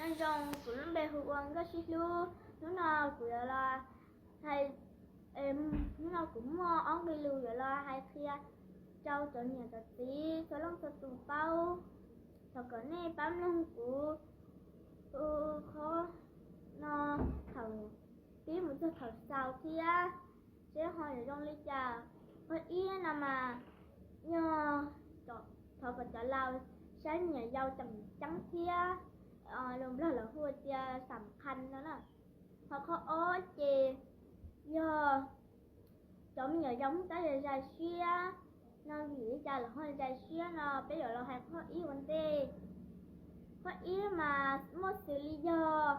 Nyob zoo, kuv lub npe hu ua Nkauj Sib Hlub. Hnub no kuv yuav los hais, hnub no kuv muaj ob nqe lus yuav los hais qhia rau cov niam cov txiv txhua leej txhua tus paub. Thov kom nej pab mloog kuv qhov no thaum pib mus txog thaum xaus thiab, seb ho yuav zoo li cas. Qhov ib no mas yog thov kom cov laus saib me nyuam yaus tseem ceeb thiab, lus Nplog lawv hu tias xam khas no na. Ho qhov ob ces yog cov me nyuam yaus muaj tab zais siab no, vim li cas lawv ho zais siab no peb yuav los hais qhov ib ua ntej. Qhov ib mas muaj xws li yog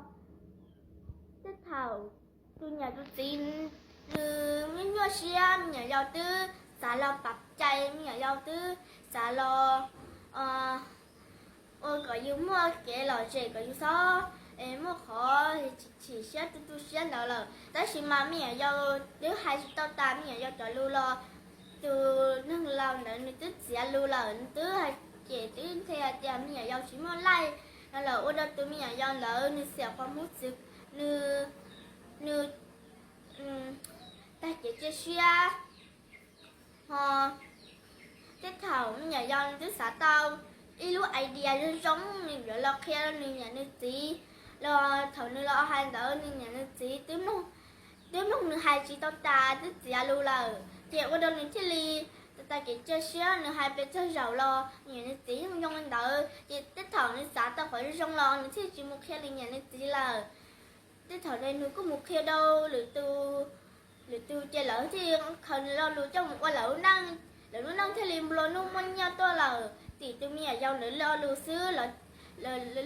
tej thaum tus niam tus txiv nws nyuaj nyuaj siab, me nyuam yaus twb xav los pam cai, me nyuam yaus twb xav los ua kom yus muaj kev lom zem, kom yus txhob muaj qhov chim siab tu tu siab ntawd lawm. Tab sis mas me nyuam yaus twb hais tsis tau tas me nyuam yaus cov lus los tus neeg laus ntawd nws twb txiav lus lawm, nws twb hais cem twb nthe hais tias me nyuam yaus tsis muaj laij no lawm, ua rau tus me nyuam yaus ntawd nws xiam qhov muab txwv, nws, nws tag kev cia siab. Ho tej thaum me nyuam yaus nws twb xav tau ib lub idea zoo zoo, nws yuav los qhia rau nws niam nws txiv, los thaum nws los hais ntawd nws niam nws txiv twb mloog nws hais tsis tau tas, twb txiav lus lawm, ces ua rau nws thiaj li tag kev cia siab, nws hais pes tsawg zaum los nws niam nws txiv yeej zoo li ntawd. Ces tej thaum nws xav tau qhov zoo los nws thiaj tsis mus qhia nws niam nws txiv lawm. Tej thaum ne nws kuj mus qhia rau lwm tus, lwm tus ces lawv thiaj khaws nws lo lus coj mus ua lawv lub neej, lawv lub neej thiaj li nplua nuj muaj nyiaj tuaj lawm. Tim tus me nyuam yaus ntawd lo lus xwb,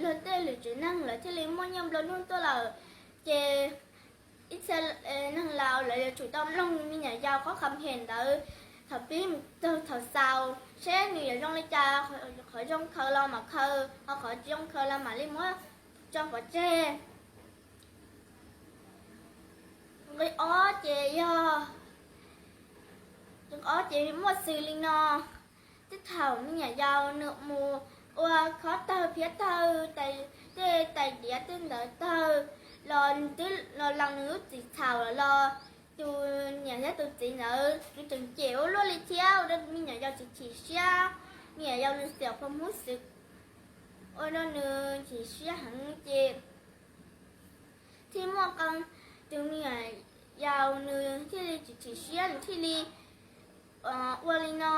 luag tej lwm tsev neeg lawv thiaj li muaj nyiaj nplua nuj tuaj lawm. Ces ib txhia neeg laus lawv yuav tsum tau mloog me nyuam yaus qhov kham phem ntawd thaum pib mus txog thaum xaus, seb nws yuav zoo li cas, qhov zoo khaws los mam khaws, ho qhov tsis zoo khaws los mam li muab tso pov tseg. Nqe ob ces yog, nqe ob ces muaj xws li no. Tej thaum me nyuam yaus nws mus ua khob tawg phiab tawg, tej tais diav tej ntawd tawg los, los lees nws lub txim txhaum los tus niam thiab tus txiv ntawd nws tseem cem ua luaj li thiab, ua rau me nyuam yaus tsis chim siab. Me nyuam yaus nws xiam qhov muab xwv, ua rau nws chim siab heev ces thiaj muaj qee tus me nyuam yaus nws thiaj li tsis chim siab, nws thiaj li ua li no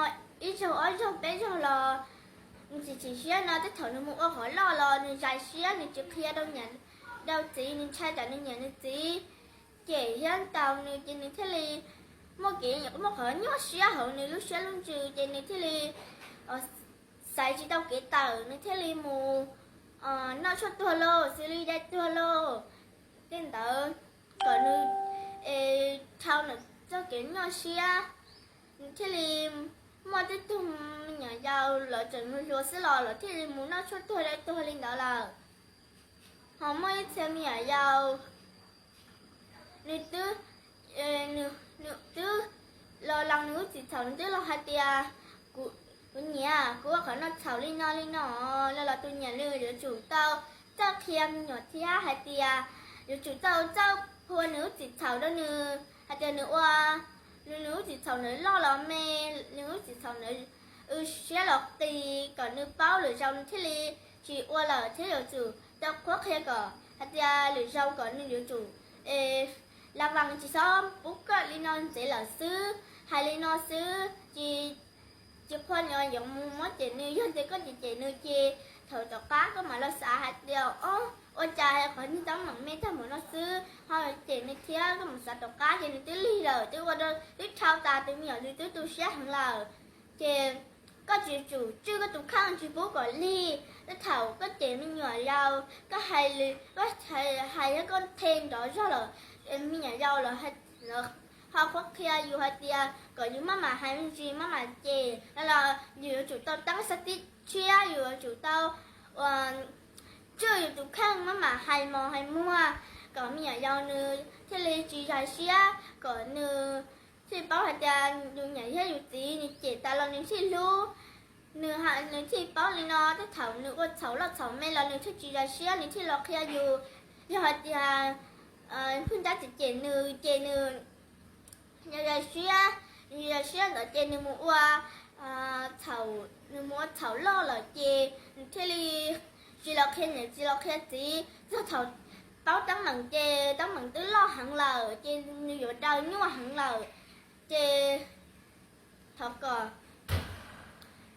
ib zaug ob zaug peb zaug los nws tsis chim siab no, tej thaum nws mus ua qhov loj los nws zais siab, nws tsis qhia rau niam rau txiv, nws ntshai tsam nws niam nws txiv cem thiab ntaus nws ces nws thiaj li muaj kev, muaj qhov nyuaj siab hauv nws lub siab lub ntsws ces nws thiaj li xaiv tsis tau kev tawm, nws thiaj li mus noj tshuaj tuag lauj, xws li dai tuag lauj, tej ntawd, kom nws dhau ntawm txoj kev nyuaj siab. Nws thiaj li muaj tej tug me nyuam yaus lawv tseem hluas xwb los lawv thiaj li mus noj tshuaj tuag dai tuag li ntawd lawm. Ho muaj ib txhia me nyuam yaus nws twb, nws twb los lees nws lub txim txhaum, nws twb los hais tias, kuv niam, kuv ua qhov no txhaum li no li no, los tus niam nws yuav tsum tau txawj qhia me nyuam thiab hais tias yuav tsum tau txawj qhuas nws lub txim txhaum rau nws hais tias nws ua, nws lub txim txhaum ntawd loj los me, nws lub txim txhaum ntawd siab los qis, kom nws paub lwm zaus nws thiaj li tsis ua lawm, thiab yuav tsum tau qhuab qhia kom hais tias lwm zaus kom nws yuav tsum la vas, tsis txhob pub koj li no ntxiv lawm xwb. Hais li no xwb ces tsis qhuas nws yuav mus muab cem nws, yog tias koj cem cem nws ces thaum tom qab koj mam los xav hais tias, o, ua cas qhov niag teeb meem me tag npaum no xwb ho cem nws thiab, koj mus xav tom qab ces nws twb lig lawm, twb ua rau twb dhau tas tus me nyuam, nws twb tu siab heev lawm. Ces koj tsis tsum tswj koj tus kheej tsis pub kom lig. Tej thaum koj cem me nyuam yaus, koj hais, koj hais thiab koj nthe nrov zog lawm, me nyuam yaus lawv ho qhuab qhia yus hais tias kom yus maj mam hais me ntsis, maj mam cem no los yus yuav tsum tau teeb xav tib tshiab, yus yuav tsum tau tswj yus tus kheej, maj mam hais mos hais muag kom me nyuam yaus nws thiaj li tsis zais siab, kom nws thiaj paub hais tias yus niam thiab yus txiv nws cem tas los nws thiaj hlub. Nws, nws thiaj paub li no, tej thaum nws ua txhaum loj txhaum me los nws thiaj tsis zais siab, nws thiaj los qhia yus. Yog hais tias pheej nrab cem cem nws ces nws zais siab, nws zais siab ntawd ces nws mus ua txhaum, nws mus ua txhaum loj lawm ces nws thiaj li tsis los qhia niam tsis los qhia txiv. Txog thaum paub teeb meem ces teeb meem twb loj heev lawm ces nws yuav daws nyuaj heev lawm. Ces thov kom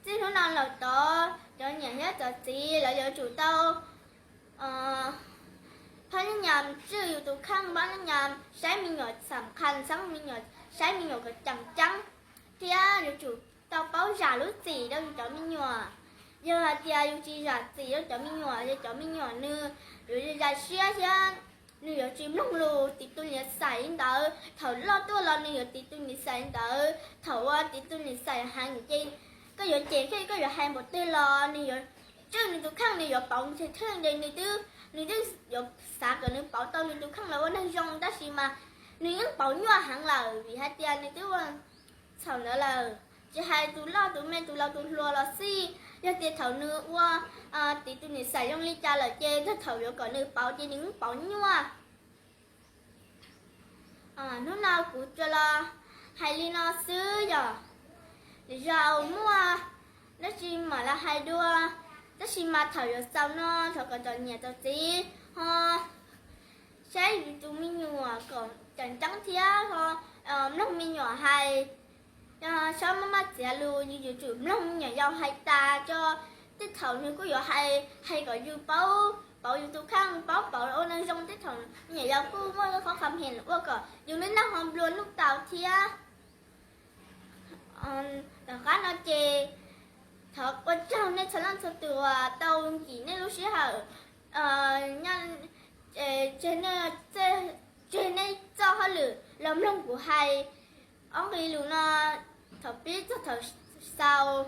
txij hnub no lawm tod cov niam thiab cov txiv lawv yuav tsum tau pab nyab nyam tswj yus tus kheej, pab nyab nyam saib me nyuam xam khas, saib me nyuam, saib me nyuam kom ceem ceeb, thiab yuav tsum tau paub zam lub txim rau yus cov me nyuam. Yog hais tias yus tsis zam txim rau cov me nyuam, yog cov me nyuam nws yuav zais siab thiab nws yuav tsis mloog lus, tiv tus niam xais li ntawd. Thaum loj tuaj los nws yuav tiv tus niam xais li ntawd. Thaum uas tiv tus niam xais heev ces koj yuav cem thiab koj yuav hais npaum twg los nws yuav tswj nws tus kheej, nws yuav pauv nws tus kheej ces nws twb, nws twb yuav xav kom nws pauv tau nws tus kheej los ua neeg zoo, tab sis mas nws yeej pauv nyuaj heev lawm vim hais tias nws twb ua txhaum ntawd lawm. Tsis hais tus loj tus me, tus laus tus hluas los xij, yog tias thaum nws ua tiv tus niam xais zoo li cas lawm ces txog thaum yuav kom nws pauv ces nws yeej pauv nyuaj. Hnub no kuv tsuas los hais li no xwb yom. Lwm zaus muaj dab tsi mam los hais dua, tab sis mas thaum yuav xaus no thov kom cov niam cov txiv ho saib yus tus me nyuam kom ceem ceeb thiab ho mloog me nyuam hais. Txhob maj maj txiav lus, yus yuav tsum mloog me nyuam yaus hais tas tso. Tej thaum nws kuj yuav hais, hais kom yus paub, pauv yus tus kheej, paub pauv ua neeg zoo. Tej thaum me nyuam yaus kuj muaj qhov qham hem ua kom yus lub neej ho nplua nuj tau thiab. Tom qab no ces thov ua tsaug nej txhua leej txhua tus uas tau nkim nej lub sij hawm, tseg nej txoj hauj lwm los mloog kuv hais ob nqe lus no thaum pib txog thaum xaus.